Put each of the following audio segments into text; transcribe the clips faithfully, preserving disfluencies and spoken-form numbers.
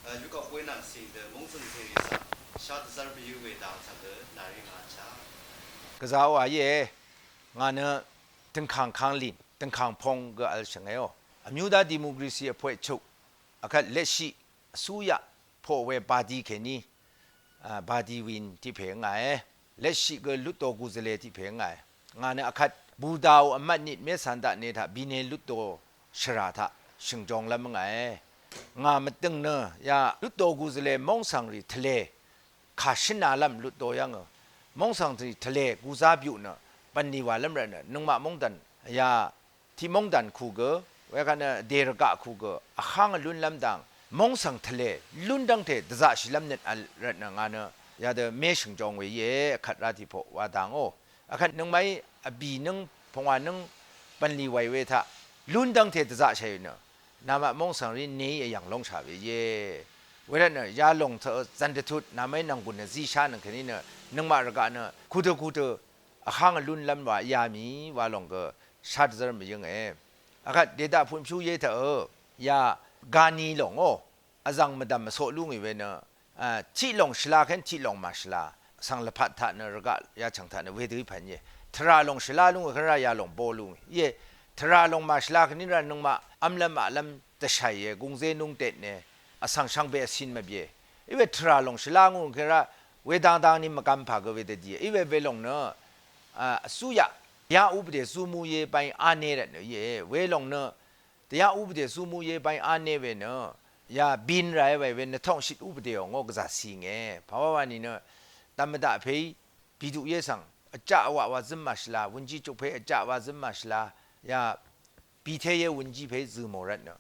Lukà bóy nvng cìng dø mungzø̀ng cèrì svng shá dvzv́r mvyǿ we dang svng gø nàrí ngà chá. Gvzà wa íe, ngà nø døngkàng kanglìn, døngkàng pong gø vl shvngèó. Vmyú dá democracy vpoqchuk, vkvt letshiq vsúyaq poq we badi kèní, a, badi win tiq pè ngàe. Letshiq gø lutdo guzvle tiq pè ngàe. Ngà nø vkvt budao vmvtnit mé cv̀n daqne taq bine lutdo shvrà taq shø̀ngjong lv́m ngàe. Ngà mvdø̀ng nø ya lutdo guzvle móngsv̀ngrì tvlē kà shǿnalv́m lutdo yv́ngø. Móngsv̀ngrì tvlē guzá byuq nø bv̀nlì wàlv́m rvtnø nøngmaq móngdàn ya tiq móngdàn kù gø, wekvt nø vdè rvgaq kù gø, vháng vlúnlv́m dang, móngsv̀ng tvlē, lún dv́ngte dvzaqshìlv́m nøt vl rvtnø ngà nø, yadø mé shø̀ngjong we íe, vkvt rá tiq poq wa dangó. Vkvt nøngmaqí vbì nǿng, pungwà nǿng, bv̀nlì wàì we taq, lún dv́ngte dvzaqshàì nø, namaq móngsv̀ng rí neí vyv̀ng lóngshà we íe. Wervtnø, yalòng tø, zv̀n dvtut, namaqí nv̀nggùn nø zíshánøng kèní nø, nøngmaq rvgaq nø, kudø kudø, vháng vlúnlv́m wa yà mì wa lòng gø shá dvzv́r mvyǿnge. Akvt dèdaq putmpyú yé taq ø ya gani lòng ó vzv̀ng mvdv̀m vsoq lú ngì we nø, a, tiq lòng shvla kèn tiq lòng màshvla. Vsv̀ng lvpat taq nø rvgaq yachv̀ng taq nø wedø í pv̀n íe. Tvrà lòng shvla lú ngì kèn rá ya lòng bó lú ngì íe. Tvrà lòng màshvla kèní rá nøngmaq v́mlv́m aqlv́m dvshàìe, gungzé núngdetne, vsv̀ng shvngbe vcin mvbye. Iwe tvrà lòng shvlá ngú kèra wedang dang ni mvgvm pà gø wedø die. Iwe welòng nø, a, vsúyaq, dvyá ubvde zúmú yé báyí áné rvtnø íe. Welòng nø, dvyá ubvde zúmú yé báyí áné we nø, ya bin ràé we, we nvtongshit ubvdeò ngó gvzà cìnge. Pàwáwa nìnø, dvm mvdaq pèí, biduq yé svng, vjaq vwaq wa zǿm màshvla, wunjí chuk pèí vjaq wa zǿm màshvla, ya, Bìté yé wunjí pè zø̀ mò rvtnø.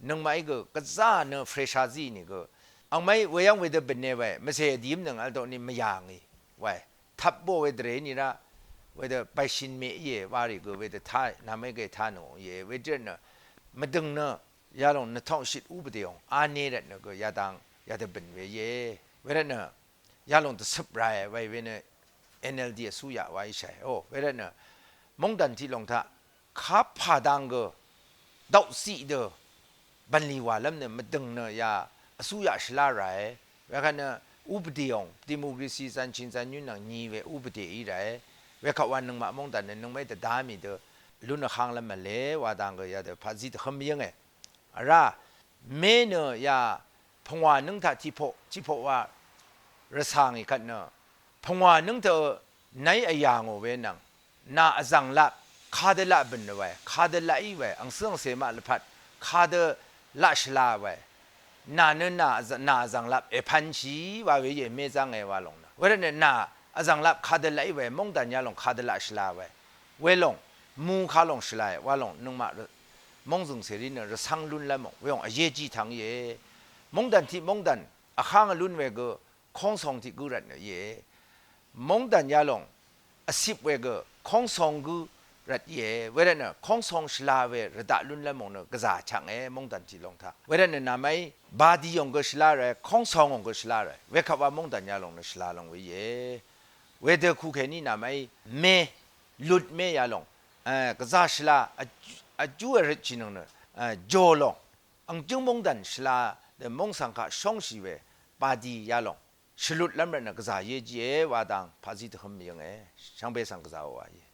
Nøngmaqí gø gvzá nø fresha zí nìgø. Angmaqí weyv́ng wedø bø̀ne we, mvcè vdìv́m nøng vl doqni mvyà ngì. Wae. Tvp bò we dvrè nì rá, wedø bàìshìn mè íe, warì gø wedø tá, namaqí gø tá nò íe, wedø rvtnø. Mvdø̀ng nø, yalòng nø tongshit ubvdeòng, áné rvtnø gø yadang, yadø bø̀n we íe. Wervtnø, yalòng dvcøp ràe, wae we nø, N L D vsúyaq wa íshàe. O, wervtnø, móngdàn tiq lòng taq, kapà dang gø, daoqciq dø, bv̀nlì wàlv́m nø mvdø̀ng nø ya vsúyaq shvlá ràe. Wekvt nø ubvdèòng, democracy zan chin zan yún nvng nyi we ubvdè í ràe. Wekvt wa nøngmaq móngdàn nø nøngmaqí dvdá mì dø, lún vhánglv́m v̄le, wa dang gø yadø paqzí dvhǿm yǿnge. Vrá, mé nø ya pungwà nǿng taq tiqpoq, tiqpoq wa rvcà ngì kvt nø, pungwà nǿng taq Nàí vyà ngò we nvng, nà vzv̀ng lap, kadø laq bø̀n we, kadø laq í we, angcǿ angcè maq lvpat, kadø laq shvla we, nà nø nà vzv̀ng lap èpv̄nshì wa we íe, mé zánge wa lòng nø. Wervtnø nà vzv̀ng lap kadø laq í we, móngdàn yalòng kadø laq shvla we, welòng, mu kalòng shvlae, walòng nøngmaq rø, móngzø̀ng cèrí nø rvcv́ng lún lv́m ò, welòng vyejí tvng íe. Móngdàn tiq móngdàn, vháng vlún we gø, kóngsong tiq gǿ rvtnø íe. Móngdàn yalòng vcip we gø kóngsong gǿ rvt íe. Wervtnø kóngsong shvla we rvdaq lúnlv́m mòng nø gvzà chvknge móngdàn tiq lòng taq. Wervtnø nàmaqí badiyòng gø shvla rvt, kóngsongòng gø shvla rvt. Wekvt wa móngdàn yalòng nø shvla lòng we íe. Wedø kukèní nàmaqí mé, lut mé yalòng, e, gvzà shvla, vjú èrøtshì nøng nø, e, jòlòng. Ang jǿng móngdàn shvla dø móngsvng kaq shóngshì we, badi yalòng. Shvlutlv́m rvtnø gvzà yéjíe wa dang paqzí dvhǿm mvyǿnge, shvngbe svng gvzà wa íe.